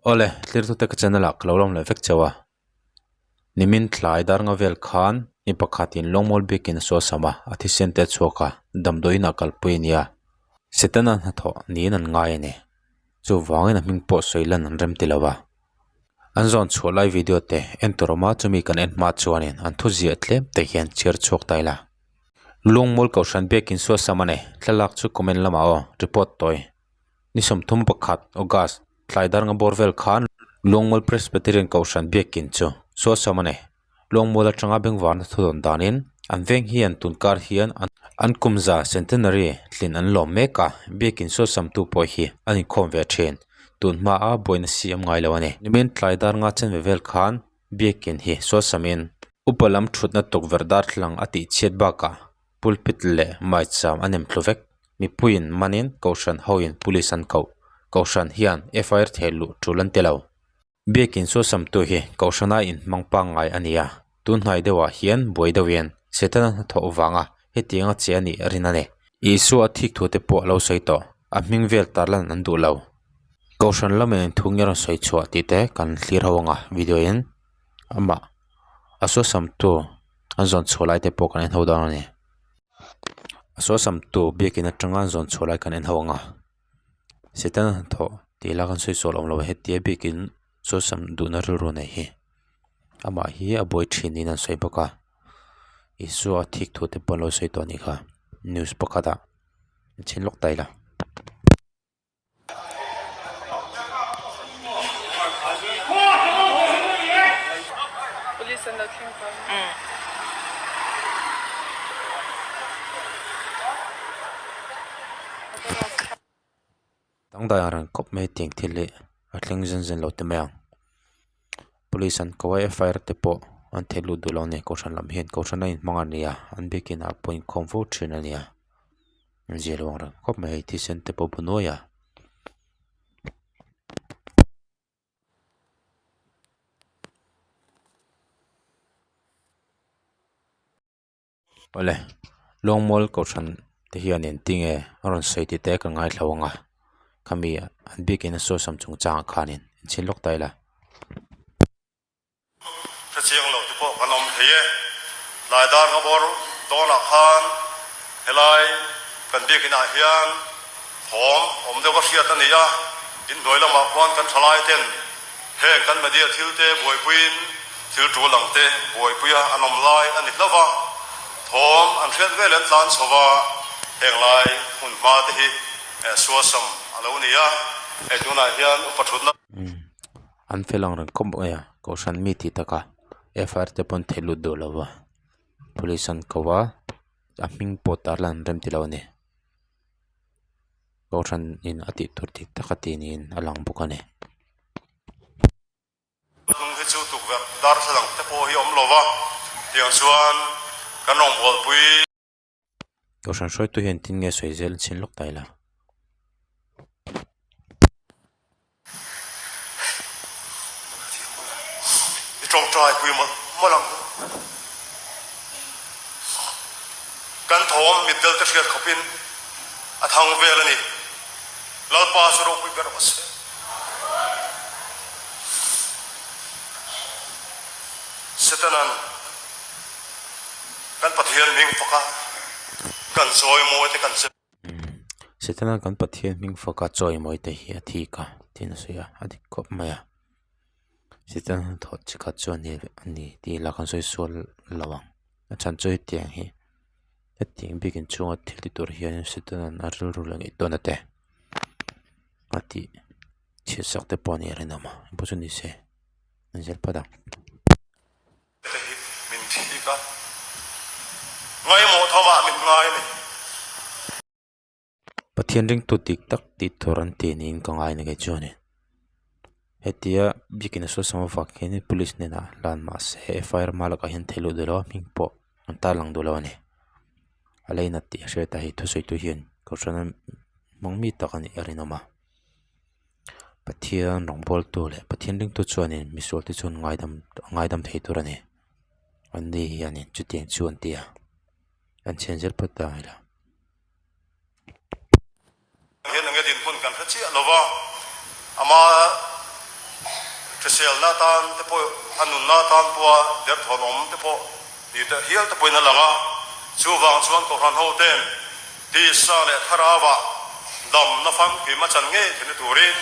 Awle, tlirtute ka channel ah ka lo lawm leh vek chauh a. Nimin thlai dar nga vel khan mi pakhatin lawngmawl biakin a suasam a, a thisen te a chhuak a, damdawiin ah kalpui a nia. Setana hnathawh niin an ngai a ni. Chuvangin a hming pawh sawi lan an rem ti lo a. An zawn chhuah lai video te en tur awm a, chumi kan en hma chuanin an thu ziah tlem te hian chhiar chhuak ta ila. Lawngmawl kohhran biakin suasam a ni, thlalak chu comment lamah aw, report tawi. Ni 31 August, tlai dar nga bawr vel khan Luangmual Presbyterian Kohhran biakin chu suasam a ni. Luangmual atanga bengvarna thu dawn danin an veng hian tunkar hian an kumza centenary tlin an lawm mek a, biakin suasamtu pawh hi an inkhawm ve thin. Tun hmaa buaina siam ngai lo a ni. Nimin tlai dar nga chen ve vel khan biakin hi suasamin upa lam thutna tukverh darthlalang a tihchhiat bakah Pulpit leh maicham a nem thlu vek. Mipuiin manin Kohhran hoin Police an koh. Kohhran hian FIR theh luh tul an ti lo. Biakin suasamtu hi Kohhrana inhmang pangngai a ni a, tun hnai deuhah hian buai deuhin Setana hnathawh vanga hetianga che a nih rin a ni. Isua a thik thu te pawh a lo sawi tawh, a hming vel tarlan an duh lo. Kohhran lamin engthu nge rawn sawi chhuah tih te kan thlir ho anga video in amah a suasamtu an zawn chhuah lai te pawh kan en ho dawn a ni a suasam tu biakin atanga an zawn chhuah lai kan en ho ang a setana hnathawh tih lah kan sawi sual awm lo a hetia biakin suasam duhna rilru nei hi amah hi a buai thin niin an sawi bawk a Isua thik thu te pawh an lo sawi tawh a nih kha news pakhat ah chhin lawk ta ila. Police an lo thleng ta a. Dangdai ang reng khawp mai tiang thil hi a thleng zen zen lo ti mai ang police an ko a FIR te pawh an theh lut duh lo a ni kohhran lam hian kohhran a inhmang a ni a an biakin ah pawh inkhawm fo thin a ni a. Zia lo ang reng khawp mai hei thisen te pawh bu nuai a. Awle Luangmual kohhran te hian engtinge a rawn sawi tih te ka ngaithla ang a khami an biakin a sawisam chungchangah khanin inchhin lawk ta ila. Hrechiang lo te pawh kan awm thei e. Tlai dar ka bawr dawnah khan helai kan biakinah hian thawm awm deuh a hriat a ni a, inhnuai lamah khuan kan thalai ten heng kan media thil te buaipuiin thil tul ang te buaipuia an awm lai a ni hlauh va, thawm an hriat vel an tlan chho va, heng lai hmun hma te hi suasam a lo ni a, hei tunah hian upa thutna. An fel ang reng khawp mai a kohhran mi tih takah FIR te pawh an theh lut duh lo va police an ko a a hming pawh tar lan an rem ti lo a ni kohhran in a tih tur dik tak a ti niin a lang bawk a ni. Hnung hi chu tukverh darthlalang te pawh hi a awm lo va tiang chuan kan rawngbawlpui. Kohhran hruaitu hian tin nge sawi zel chin lawk ta ila. I tawngtai pui mawlh mawlh ang u. Kan thawm mitdel te hriat khawpin a thang vel a ni. Lalpa chu ropui ber rawh se. Setanan. Kan Pathian hming faka kan chawimawi te kan che. Setana kan Pathian hming faka chawimawi te hi a thik a tiin a sawi a, a dik khawp mai a. Setana hnathawh chi khat chu a ni a ni tih ila kan sawi sual lo ang. A chhan chu hetiang hi hetiang biakin chhunga thil ti tur hian Setana'n a rilru leh ngaihtuahna te a tih chhiatsak te pawh a nih a rinawm a, engpawh chu ni se an zel phawt ang. Te hi min thik a, ngaimawh thamah min ngai a ni. Pathian ringtu dik tak tih tur an tih niin ka ngai ni kei chuan in. Hetia biakin a sawi avang hian police hnenah hlan mahse FIR hma lakah hian theih luh duh lo a hming pawh an tarlang duh lo a ni. A leinat tih a hriat a hei thusawitu hian kohhran hmang mi tak a nih a rinawm a. Pathian rawngbawltu leh Pathian ringtu chuanin misual te chuan ngaidam ngaidam thei tur a ni an ni hianin chutiang chu an ti a an chhian zel phawt ta ila. Hian enge dinhmun kan hre chiah lova ama Hriselna atan te pawh, a nunna atan pawha derthawn awm te pawh ni te hial te pawhin a lang a. Chuvang chuan Kohhran hoten tisa leh thlarauah damna famkim a chan ngei theihna turin.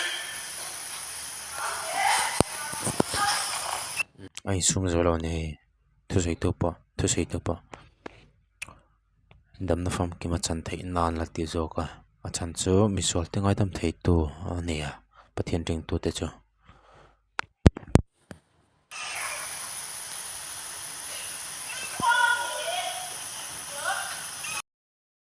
A insum zo lo a ni hei, thusawitu pawh thusawitu pawh damna famkim a chan theih nan la ti zawk a, a chhan chu misual te ngaidam theitu a ni a Pathian ringtute chu.